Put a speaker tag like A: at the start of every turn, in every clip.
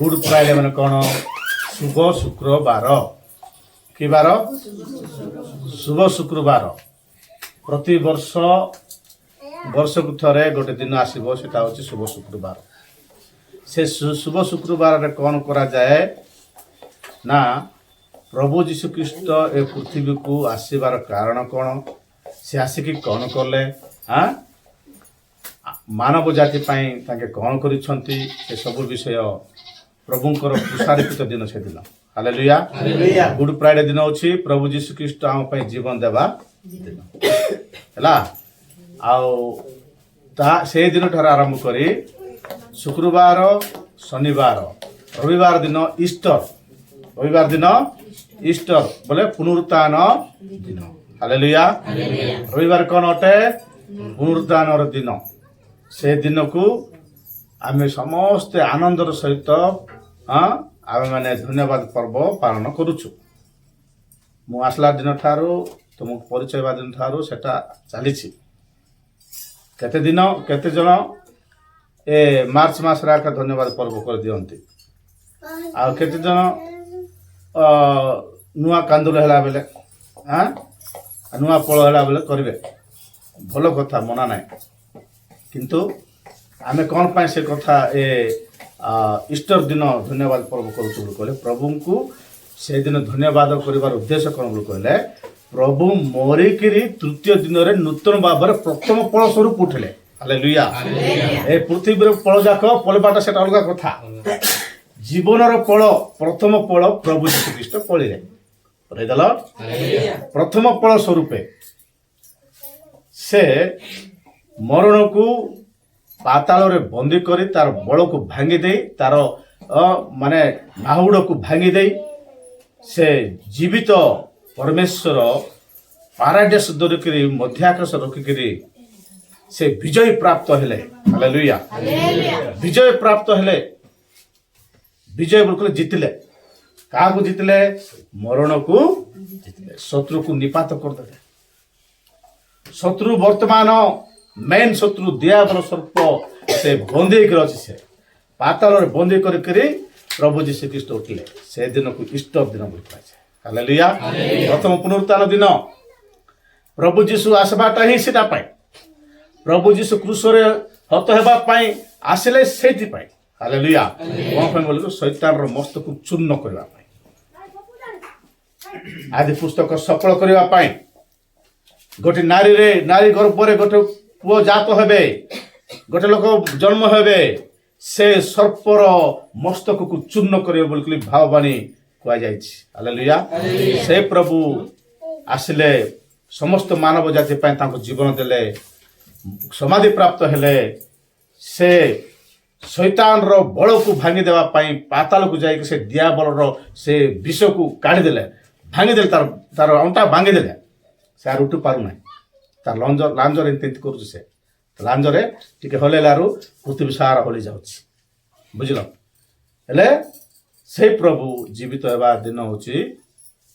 A: Good Friday ମାନେ କ'ଣ? ଶୁଭ ଶୁକ୍ରବାର। କି ବାର? ଶୁଭ ଶୁକ୍ରବାର। ପ୍ରତିବର୍ଷ ବର୍ଷକୁ ଥରେ ଗୋଟେ ଦିନ ଆସିବ, ସେଟା ହେଉଛି ଶୁଭ ଶୁକ୍ରବାର। ସେ ଶୁଭ ଶୁକ୍ରବାରରେ କ'ଣ କରାଯାଏ ନା, ପ୍ରଭୁ ଯୀଶୁଖ୍ରୀଷ୍ଟ ଏ ପୃଥିବୀକୁ ଆସିବାର କାରଣ କ'ଣ, ସେ ଆସିକି କ'ଣ କଲେ, ଆଁ ମାନବ ଜାତି ପାଇଁ ତାଙ୍କେ କ'ଣ କରିଛନ୍ତି, ସେ ସବୁ ବିଷୟ ପ୍ରଭୁଙ୍କର କ୍ରୁଶାରୋପିତ ଦିନ ସେଦିନ। ହାଲେଲୁୟା। ଗୁଡ୍ ଫ୍ରାଇଡେ ଦିନ ଅଛି ପ୍ରଭୁ ଯୀଶୁଖ୍ରୀଷ୍ଟ ଆମ ପାଇଁ ଜୀବନ ଦେବା ଦିନ ହେଲା। ଆଉ ତାହା ସେଇ ଦିନଠାରୁ ଆରମ୍ଭ କରି ଶୁକ୍ରବାର, ଶନିବାର, ରବିବାର ଦିନ ଇଷ୍ଟର। ରବିବାର ଦିନ ଇଷ୍ଟର ବୋଲେ ପୁନରୁତ୍ଥାନ ଦିନ। ହାଲେଲୁୟା। ରବିବାର କ'ଣ ଅଟେ? ପୁନରୁତ୍ଥାନର ଦିନ। ସେ ଦିନକୁ ଆମେ ସମସ୍ତେ ଆନନ୍ଦର ସହିତ ଆମେମାନେ ଧନ୍ୟବାଦ ପର୍ବ ପାଳନ କରୁଛୁ। ମୁଁ ଆସିଲା ଦିନଠାରୁ, ତୁମକୁ ପରିଚୟ ହେବା ଦିନଠାରୁ ସେଟା ଚାଲିଛି। କେତେ ଦିନ, କେତେ ଜଣ ଏ ମାର୍ଚ୍ଚ ମାସରେ ଏକା ଧନ୍ୟବାଦ ପର୍ବ କରିଦିଅନ୍ତି, ଆଉ କେତେ ଜଣ ନୂଆ କାନ୍ଦୁଲ ହେଲା ବେଲେ, ନୂଆ ଫଳ ହେଲା ବେଲେ କରିବେ। ଭଲ କଥା, ମନା ନାହିଁ। କିନ୍ତୁ ଆମେ କ'ଣ ପାଇଁ ସେ କଥା ଏ ଇଷ୍ଟର ଦିନ ଧନ୍ୟବାଦ ପର୍ବ କରୁଛୁ ବୋଲି କହିଲେ, ପ୍ରଭୁଙ୍କୁ ସେଦିନ ଧନ୍ୟବାଦ କରିବାର ଉଦ୍ଦେଶ୍ୟ କ'ଣ ବୋଲି କହିଲେ, ପ୍ରଭୁ ମରିକିରି ତୃତୀୟ ଦିନରେ ନୂତନ ଭାବରେ ପ୍ରଥମ ଫଳ ସ୍ୱରୂପ ଉଠିଲେ। ହାଲେଲୁୟା। ଏ ପୃଥିବୀର ଫଳ ଯାକ ଫଳିବାଟା ସେଟା ଅଲଗା କଥା। ଜୀବନର ଫଳ, ପ୍ରଥମ ଫଳ ପ୍ରଭୁ ଯୀଶୁ ଖ୍ରୀଷ୍ଟ ଫଳିଲେ। Praise the Lord. ପ୍ରଥମ ଫଳ ସ୍ୱରୂପେ ସେ ମରଣକୁ ପାତାଳରେ ବନ୍ଦୀ କରି, ତାର ବଳକୁ ଭାଙ୍ଗି ଦେଇ, ତାର ମାନେ ନାହୁଡ଼କୁ ଭାଙ୍ଗି ଦେଇ, ସେ ଜୀବିତ ପରମେଶ୍ୱର ପାରାଡେସ୍ ଧରିକିରି, ମଧ୍ୟାକାଶ ରଖିକିରି ସେ ବିଜୟ ପ୍ରାପ୍ତ ହେଲେ। ହାଲେଲୁୟା। ବିଜୟ ପ୍ରାପ୍ତ ହେଲେ। ବିଜୟ ବୋଲି କହିଲେ ଜିତିଲେ। କାହାକୁ ଜିତିଲେ? ମରଣକୁ ଜିତିଲେ, ଶତ୍ରୁକୁ ନିପାତ କରିଦେଲେ। ଶତ୍ରୁ ବର୍ତ୍ତମାନ ମେନ୍ ଶତ୍ରୁ ଦିଆବଲ ସର୍ପ, ସେ ବନ୍ଦୀ ହେଇକି ଅଛି। ସେ ପାତାଳରେ ବନ୍ଦୀ କରିକରି ପ୍ରଭୁ ଯୀଶୁ ଖ୍ରୀଷ୍ଟ ଉଠିଲେ। ସେ ଦିନକୁ ଇଷ୍ଟର ଦିନ ବୋଲି କୁହାଯାଏ। ହାଲେଲୁୟା। ପ୍ରଥମ ପୁନରୁତ୍ଥାନ ଦିନ। ପ୍ରଭୁ ଯୀଶୁ ଆସିବାଟା ହିଁ ସେଟା ପାଇଁ। ପ୍ରଭୁ ଯୀଶୁ କ୍ରୁଶରେ ହତ ହେବା ପାଇଁ ଆସିଲେ ସେଇଥିପାଇଁ। ହାଲେଲୁୟା। କଣ ପାଇଁ ବୋଲି, ଶୈତାନର ମସ୍ତକୁ ଚୂର୍ଣ୍ଣ କରିବା ପାଇଁ, ଆଦି ପୁସ୍ତକ ସଫଳ କରିବା ପାଇଁ। ଗୋଟେ ନାରୀରେ, ନାରୀ ଗର୍ଭରେ ଗୋଟେ ପୁଅ ଜାତ ହେବେ, ଗୋଟେ ଲୋକ ଜନ୍ମ ହେବେ, ସେ ସର୍ପର ମସ୍ତକକୁ ଚୂର୍ଣ୍ଣ କରିବେ ବୋଲି ଭାବବାଣୀ କୁହାଯାଇଛି। ହାଲେଲୁୟା। ସେ ପ୍ରଭୁ ଆସିଲେ, ସମସ୍ତ ମାନବ ଜାତି ପାଇଁ ତାଙ୍କ ଜୀବନ ଦେଲେ, ସମାଧି ପ୍ରାପ୍ତ ହେଲେ। ସେ ଶୈତାନର ବଳକୁ ଭାଙ୍ଗି ଦେବା ପାଇଁ ପାତାଳକୁ ଯାଇକି ସେ ଦିଆବଲର ସେ ବିଷକୁ କାଢ଼ିଦେଲେ, ଭାଙ୍ଗିଦେଲେ, ତାର ଅଣ୍ଟା ଭାଙ୍ଗିଦେଲେ। ସେ ଆଉ ଉଠି ପାରୁନାହିଁ। ତାର ଲାଞ୍ଜରେ ଏମିତି ଏମିତି କରୁଛି। ସେ ଲାଞ୍ଜରେ ଟିକେ ହଲେଇଲାରୁ ପୃଥିବୀ ସାରା ହଲି ଯାଉଛି, ବୁଝିଲ? ହେଲେ ସେଇ ପ୍ରଭୁ ଜୀବିତ ହେବା ଦିନ ହେଉଛି,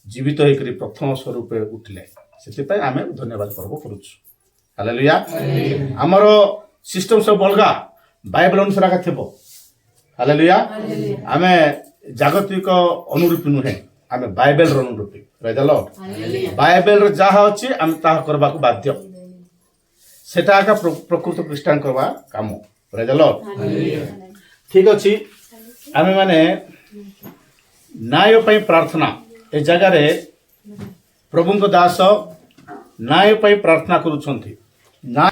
A: ଜୀବିତ ହେଇକରି ପ୍ରଥମ ସ୍ୱରୂପେ ଉଠିଲେ। ସେଥିପାଇଁ ଆମେ ଧନ୍ୟବାଦ ପର୍ବ କରୁଛୁ। ହାଲେଲୁୟା। ଆମର ସିଷ୍ଟମ ସବୁ ଅଲଗା, ବାଇବଲ ଅନୁସାରେ ଏକା ଥିବ। ହାଲେଲୁୟା। ଆମେ ଜାଗତିକ ଅନୁରୂପୀ ନୁହେଁ, ଆମେ ବାଇବେଲର ଅନୁରୂପୀ। Praise the Lord. ବାଇବେଲରେ ଯାହା ଅଛି, ଆମେ ତାହା କରିବାକୁ ବାଧ୍ୟ। ସେଟା ଏକା ପ୍ରକୃତ ଖ୍ରୀଷ୍ଟାନ କରିବା କାମ। Praise the Lord. ଠିକ ଅଛି, ଆମେମାନେ ନ୍ୟାୟ ପାଇଁ ପ୍ରାର୍ଥନା। ଏ ଜାଗାରେ ପ୍ରଭୁଙ୍କ ଦାସ ନ୍ୟାୟ ପାଇଁ ପ୍ରାର୍ଥନା କରୁଛନ୍ତି। ନ୍ୟାୟ